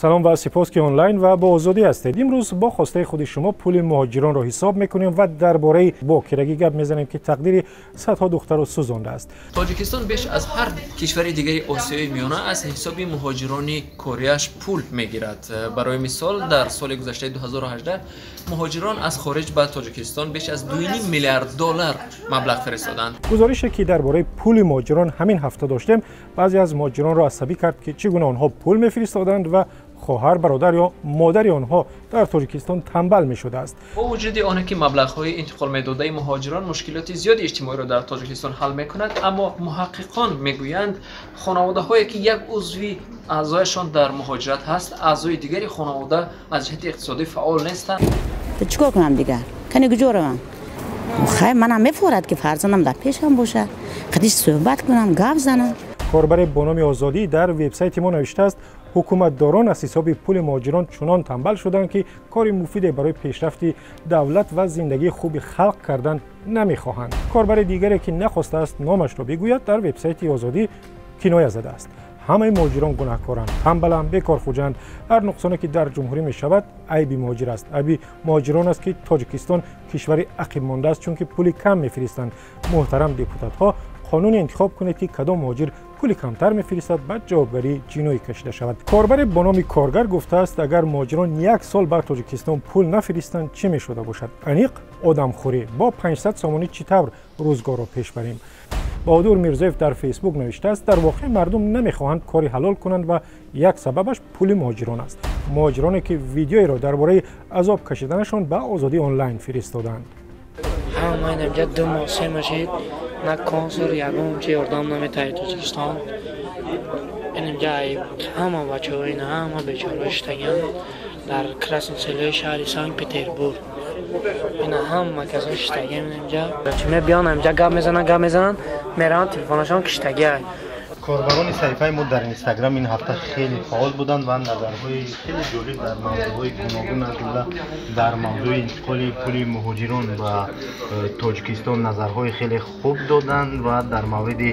Салом ва сипос, ки онлайн ва бо Озодӣ ҳастед. Имрӯз бо хостаи худи шумо пули муҳоҷиронро ҳисоб мекунем ва дар бораи бокирагӣ гап мезанем, ки тақдири садҳо духтарро сӯзондааст. Тоҷикистон беш аз ҳар кишвари дигари Осиёи Миёна аз ҳисоби муҳоҷирони кориаш пул мегирад. Барои мисол, дар соли гузаштаи 2018 муҳоҷирон аз хориҷ ба Тоҷикистон беш аз 2,5 миллиард доллар маблағ фиристоданд. Гузорише, ки дар бораи пули муҳоҷирон ҳамин ҳафта доштем, баъзе аз муҳоҷиронро асабӣ кард, ки чӣ гуна онҳо пул мефиристоданд ва хоҳар, бародар ё модари онҳо дар Тоҷикистон танбал мешудааст. Бо вуҷуди оне ки маблағҳои интиқолмедодаи муҳоҷирон мушкилоти зиёди иҷтимоиро дар Тоҷикистон ҳал мекунад, аммо муҳаққиқон мегӯянд, хонаводаҳое ки як узви аъзояшон дар муҳоҷират ҳаст, аъзои дигари хонавода аз ҷиҳати иқтисодӣ фаъол нестанд. Чӣ кор кунам дигар? Кани куҷо равам? Хай, манам мефорад, ки фарзандам дар пешам бошад, қадиш суҳбат кунам, гап занам. Корбаре бо номи Озодӣ дар вебсайти мо навиштааст: ҳукуматдорон аз ҳисоби пули муҳоҷирон чунон танбал шуданд, ки кори муфиде барои пешрафти давлат ва зиндагии хуби халқ кардан намехоҳанд. Корбари дигаре, ки нахостааст номашро бигӯяд, дар вебсайти Озодӣ киноя задааст: ҳамаи муҳоҷирон гунаҳкоранд, танбаланд, бекорхӯҷанд. Ҳар нуқсоне, ки дар ҷумҳурӣ мешавад, айби муҳоҷир аст. Айби муҳоҷирон аст, ки Тоҷикистон кишвари ақибмонда аст, чунки пули кам мефиристанд. Муҳтарам депутатҳо, қонуне интихоб кунед, ки кадом муҳоҷир пули камтар мефиристад, ба ҷавобгарии ҷиноӣ кашида шавад. Корбаре бо номи Коргар гуфтааст: агар муҳоҷирон як сол ба Тоҷикистон пул нафиристанд, чӣ мешуда бошад? Аниқ одамхӯрӣ. Бо 500 сомонӣ чӣ тавр рӯзгорро пеш барем? Баҳодур Мирзоев дар Фейсбук навиштааст: дар воқеъ мардум намехоҳанд кори ҳалол кунанд ва як сабабаш пули муҳоҷирон аст. Муҳоҷироне, ки видеоеро дар бораи азоб кашиданашон ба Озодӣ онлайн фиристоданд. Ҳама инҷа 2 моҳ, 3 моҳ шид, на консул, ягон чи ёрдам наметаҳад Тоҷикистон. Инҷа ҳама бачаҳо, ина ҳама бечораҳо шиштагиан дар Красный Селои шаҳри Санкт Петербург. Ина ҳама касо шиштагиан инҷа. Мебиён, инҷа гап мезананд, гап мезананд, мераванд, телефонашон киштагиа. Корбарони саҳифаи мо дар Инстаграм ин ҳафта хеле фаъол буданд ва назарҳои хеле ҷолиб дар мавзӯъҳои гуногун, аз ҷумла дар мавзӯи интиқоли пули муҳоҷирон ба Тоҷикистон, назарҳои хеле хуб доданд ва дар мавриди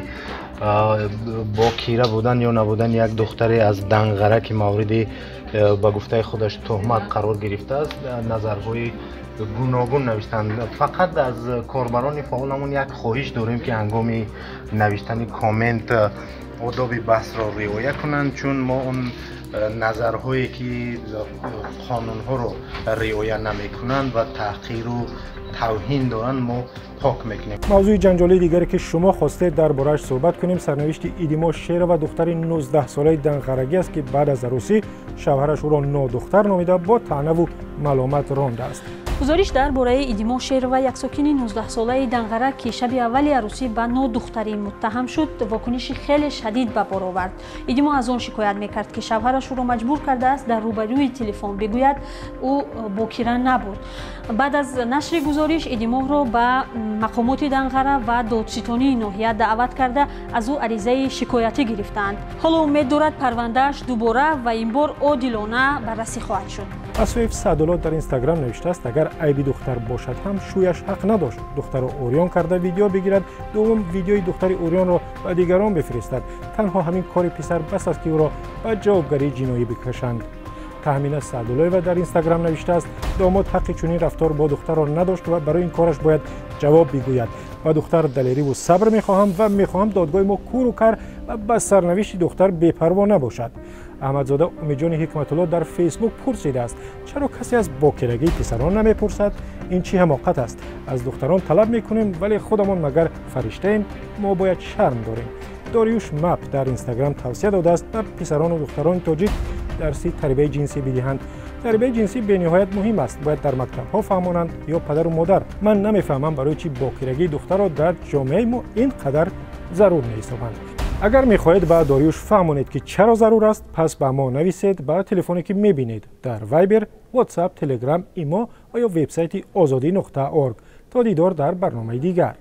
бокира будан ё набудани як духтаре аз Данғара, ки мавриди ба гуфтаи худаш тӯҳмат қарор гирифтааст, назарҳои гуногун навиштанд. Фақат аз корбарони фаъоламон як хоҳиш дорем, ки ҳангоми навиштани коммент одоби баҳсро риоя кунанд, чун мо он назарҳое, ки қонунҳоро риоя намекунанд ва таҳқиру тавҳин доранд, мо пок мекунем. Мавзӯи ҷанҷолии дигаре, ки шумо хостед дар борааш суҳбат кунем, сарнавишти Идимо Шерова, духтари 19-солаи данғарагӣ аст, ки баъд аз арӯсӣ шавҳараш ӯро нодухтар номида, бо таънаву маломат рондааст. Гузориш дар бораи Идимо Шерова, як сокини 19-солаи Данғара, ки шаби аввали арӯсӣ ба нодухтарӣ муттаҳам шуд, вокуниши хеле шадид ба бор овард. Идимо аз он шикоят мекард, ки шавҳараш ӯро маҷбур кардааст дар рӯбарӯи телефон бигӯяд, ӯ бокира набуд. Баъд аз нашри гузориш Идиморо ба мақомоти Данғара ва додситонии ноҳия даъват карда, аз ӯ аризаи шикоятӣ гирифтаанд. Ҳоло умед дорад, парвандааш дубора ва ин бор одилона баррасӣ хоҳад шуд. Асоев Саъдулло дар Инстаграм навиштааст: агар айби духтар бошад ҳам, шӯяш ҳақ надошт духтарро урён карда видео бигирад, дуввум, видеои духтари урёнро ба дигарон бифиристад. Танҳо ҳамин кори писар бас аст, ки ӯро ба ҷавобгарии ҷиноӣ бикашанд. Таҳмина Саъдуллоева дар Инстаграм навиштааст: домод ҳаққи чунин рафтор бо духтарро надошт ва барои ин кораш бояд ҷавоб бигӯяд. Ба духтар далериву сабр мехоҳам ва мехоҳам додгоҳи мо куру кар ва ба сарнавишти духтар бепарво набошад. Аҳмадзода Умидҷони Ҳикматулло дар Фейсбук пурсидааст: чаро касе аз бокирагии писарон намепурсад? Ин чӣ ҳамоқат аст? Аз духтарон талаб мекунем, вале худамон магар фариштаем? Мо бояд шарм дорем. Дориюш Мап дар Инстаграм тавсия додааст, ба писарону духтарони тоҷик дарси тарбияи ҷинсӣ бидиҳанд. Тарбияи ҷинсӣ бениҳоят муҳим аст, бояд дар мактабҳо фаҳмонанд ё падару модар. Ман намефаҳмам, барои чӣ бокирагии духтарро дар ҷомеаи мо ин қадар зарур меҳисобанд. Агар мехоҳед ба Дориюш фаҳмонед, ки чаро зарур аст, пас ба мо нависед ба телефоне, ки мебинед, дар Вайбер, Ватсап, Телеграм, Имо ва ё вебсайти озодӣ.орг. То дидор дар барномаи дигар.